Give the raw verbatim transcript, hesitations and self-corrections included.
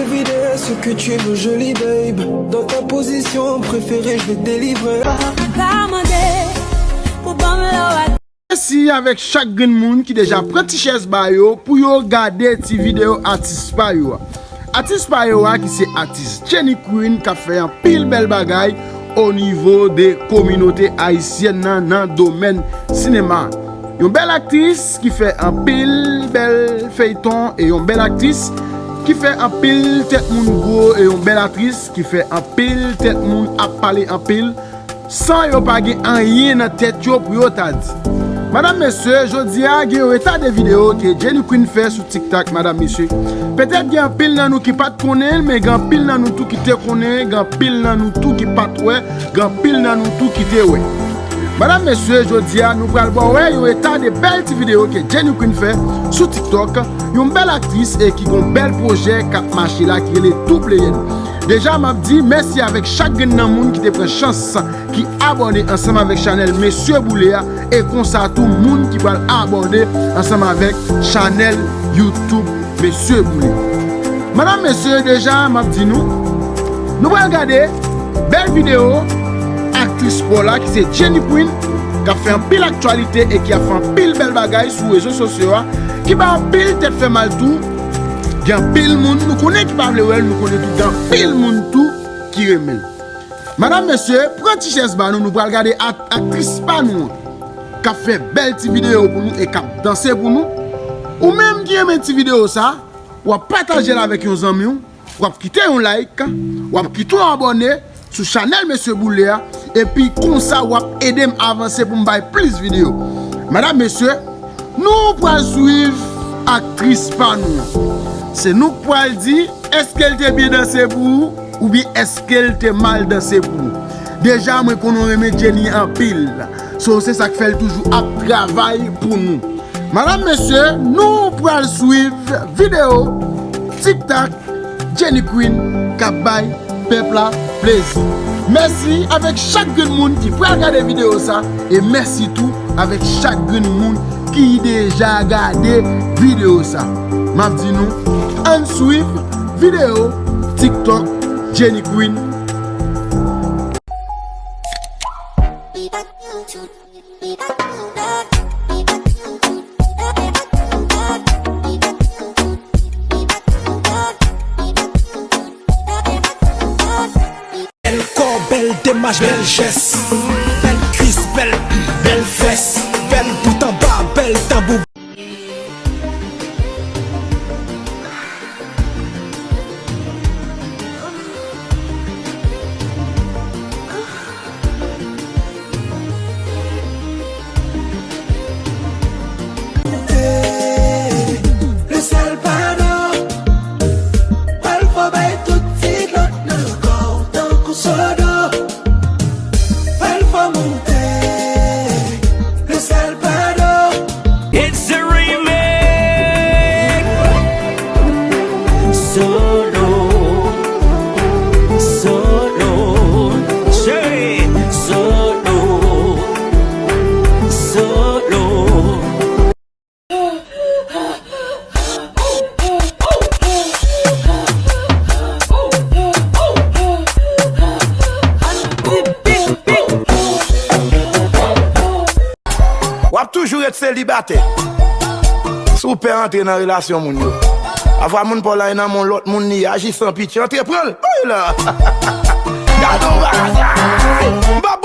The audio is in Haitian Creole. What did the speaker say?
Vidéo ce que tu veux, jolie babe. Dans ta position préférée, je vais te délivrer. Pa mande pou ban m lò a. Mèsi avèk chak grenn moun ki deja pran ti chèz ba yo pou yo gade ti videyo atis pa yo a. Atis pa yo a ki se atis Jenny Queen k ap fè anpil bèl bagay o nivo de kominote ayisyèn nan nan domèn sinema. Yon bèl aktris ki fè anpil bèl feyton e yon bèl aktris ki fè anpil tèt moun gwo e yon bèl aktris ki fè anpil tèt moun ap pale anpil san yo pa gen anyen nan tèt yo pou yo ta di. Madanm, mesye, jodi a gen yon eta de videyo ke Jenny Queen fè sou TikTok, madanm, mesye. Petèt gen anpil nan nou ki pa t konnen l, men gen anpil nan nou tou ki te konnen, gen anpil nan nou tou ki pa t wè, gen anpil nan nou tou ki te wè. Madanm, mesye, jodi a nou pral ba w wè yon eta de bèl ti videyo ke Jenny Queen fè sou TikTok, yon bèl aktris e ki gon bèl pwojè k ap mache la ki rele Tou Plenyen. Deja, m ap di mèsi avèk chak grenn nan moun ki te pran chans ki abòne ansanm avèk chanèl Mesye Boule a e konsa tou moun ki pral abòne ansanm avèk chanèl YouTube Mesye Boule. Madanm, mesye, deja m ap di nou, nou pral gade bèl videyo aktris pa w la ki se Jenny Queen k ap fè anpil aktyalite e ki ap fè anpil bèl bagay sou rezo sosyo a ki bay anpil tèt fè mal tou. Gen anpil moun nou konnen ki pa vle wè l, nou konnen tou gen anpil moun tou ki renmen l. Madanm, mesye, pran ti chèz ba nou, nou pral gade ak- aktris pa nou an k ap fè bèl ti videyo pou nou e k ap danse pou nou. Ou menm ki renmen ti videyo sa, w ap pataje l avèk yon zanmi w, w ap kite yon like, w ap kite yon abòne sou chanèl Mesye Boule a, epi konsa w ap ede m avanse pou m bay plis videyo. Madanm, mesye, nou pral swiv aktris pa nou an. Se nou k pral di èske l te byen danse pou ou oubyen èske l te mal danse pou ou. Deja, mwen konnen w renmen Jenny anpil. So, se sa k fè l toujou ap travay pou nou. Madanm, mesye, nou pral swiv videyo TikTok Jenny Queen k ap bay pèp la plezi. Mèsi avèk chak grenn moun ki pral gade videyo sa e mèsi tou avèk chak grenn moun ki deja gade videyo sa. M ap di nou, ann swiv videyo TikTok Jenny Queen. Bèl kò, bèl demach, bèl jès. Bèl kwis, bèl, bèl fès. Bèl bout anba, bèl tanbou. Le sèl pado pral fò bay tout ti glòt nan kò w tankou sodo. Pral fò moute le sèl pado. It's a remix. Solo, solo, say solo, solo. W ap toujou ret selibatè si w pè antre nan relasyon moun yo. Pafwa moun pa w la nan men yon lòt moun li ye, aji san pitye, antre pran l. Woy la! Gade yon bagay! M p ap